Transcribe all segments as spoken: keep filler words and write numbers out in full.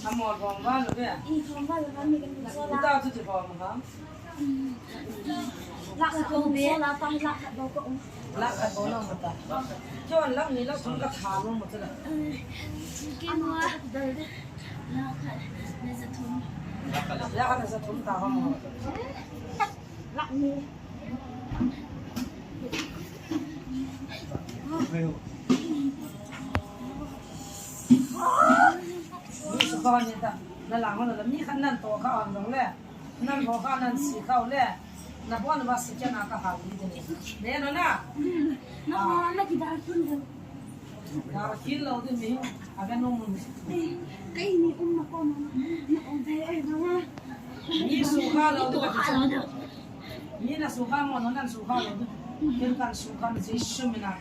Amol bom va lo be. I bom va lo va mi kan so la. Uta tu ti bom ha. Lakh khat bou be. Lakh khat bou ka um. Lakh khat bou na um ta. Chon lakh ni lakh thum ka tha lo mo ta la. Ke mo. Lakh khat ni za thum. Lakh khat ni za thum ta ha mo. Lakh ni. Mi su ka ni ta. Na lang ho na la mi khat nan to ka on dong le. Nan ho ka nan si ka le. Na bon ba si ka na ka ha ni de. Ne no na. Na ho na ki da kin de. Ka kin lo de mi. A ga no mun. Kai ni um na ko na. Na um dai ai ba. Ni su ka lo de. Ni na su ka mo no nan su ka lo de. Kin kan su kan Jesu mina.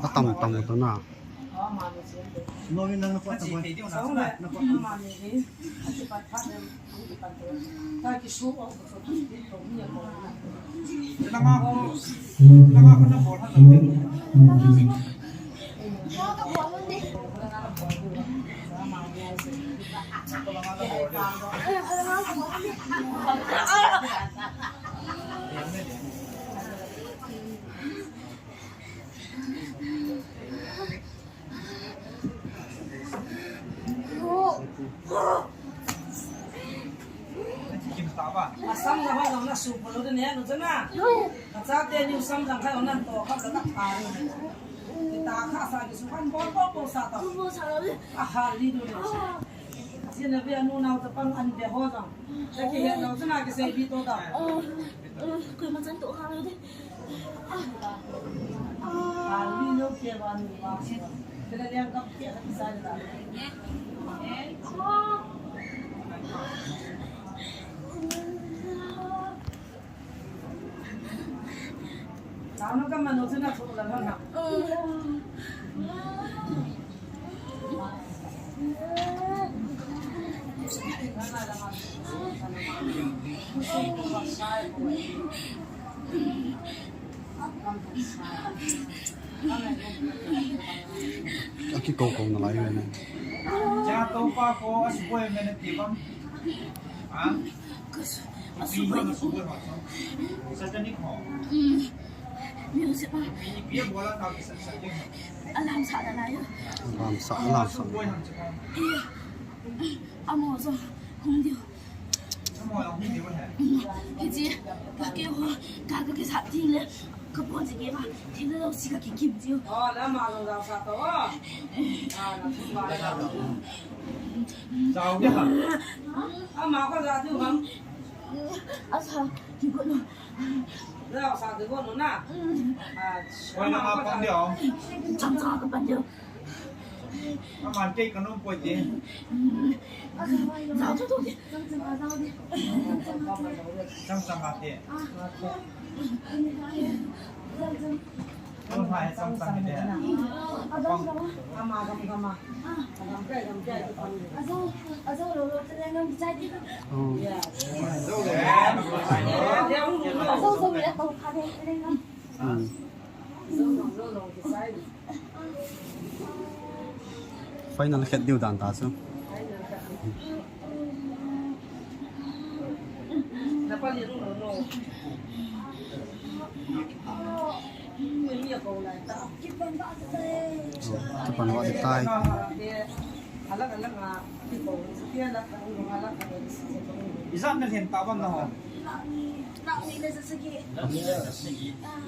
Atam tam to na. Asam na ba na su polo de ne no jana. Ka cha te ni sam jang kha na to kha ka ta. Kita kha sa ki su kan bol bol bol sa ta. Bol sa lo. A ha li do le. Jin na be anu na ta pang an be ho jang. Ka ki he no jana ki se bi to ta. Koi ma chan to kha lo de. Aki kou kou na lai na. Cha to pa ko as boy mene ti bang. Ha? Satanic ho. Music pa. Alam sa na lai. Alam sa, alam sa. Amo so hung diu. Hiji, ka ke ho, ka ka ke sa ti le. Ka pon je ke ba, ti le lo si ka ki kim diu. Sao dia. Ama ko za tu bang. Asa, ki ko no. Lao sa de ko no na. Koi na ma pan dia. Cham cham ka pan dia. Aman kei ka nom poi te. Lao tu tu de. Cham cham a te. Kon hai cham cham de. Ama gam gam a. Final khet diu dan ta chu. Kipan va tai. Ijat na lhen ta ban na ho.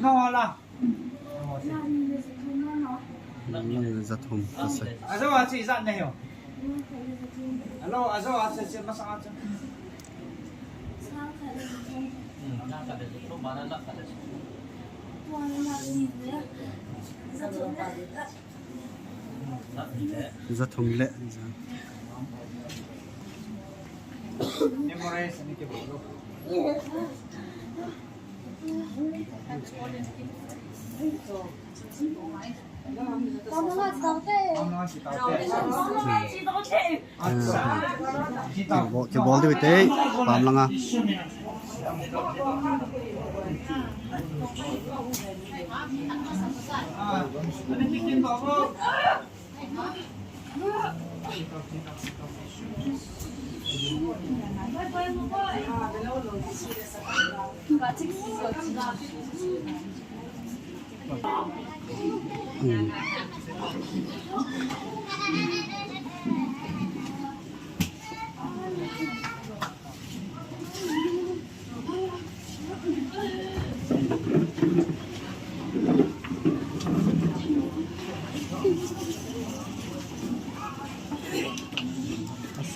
Na ho la. Nang le za thum ka sa. Ajo a chi ijat na ho. Alo, ajo a chi chi masa a chi. Za thum le za. Kibol, kibol diu te, pam langa.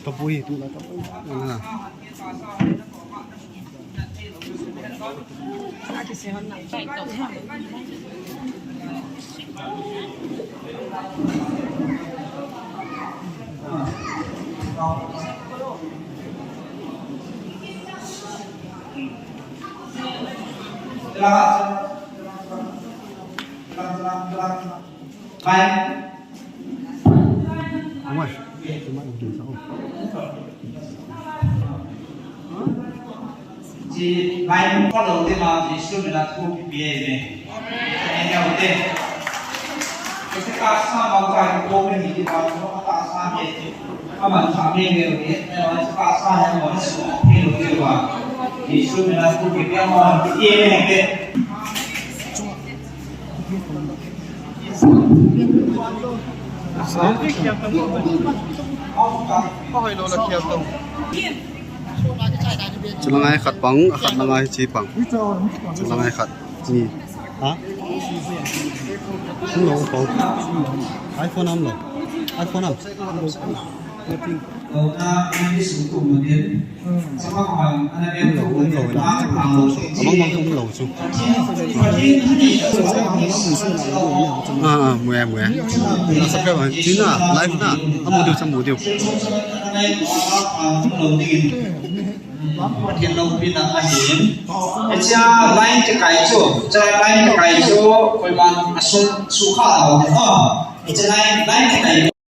Tapui tu la tapui. Chi line follow te ma Jesu mina thu kipe ne. Amen. Amen. Ese ka sa ma ka ko me ni ti ba ko ka sa me ti. Ama sa me me ni. Ese ka sa ha mo so pe lo ke ba. Jesu mina thu kipe ma ti ne ke. Chulang ai khat pang, akhat lang ai chi pang. Chulang ai khat. Ni. Ha? Umlo, umlo. iPhone umlo. iPhone um. Umlo, umlo, la. Abang bang umlo chu. Ah, ah, mue, mue. Subscribe bang. China, live na. Amu diu, amu diu. Pathen loupina ahi. Hiche line kikai chu, hiche line kikai chu, koiman asum sukha lo. Hiche line, line kikai.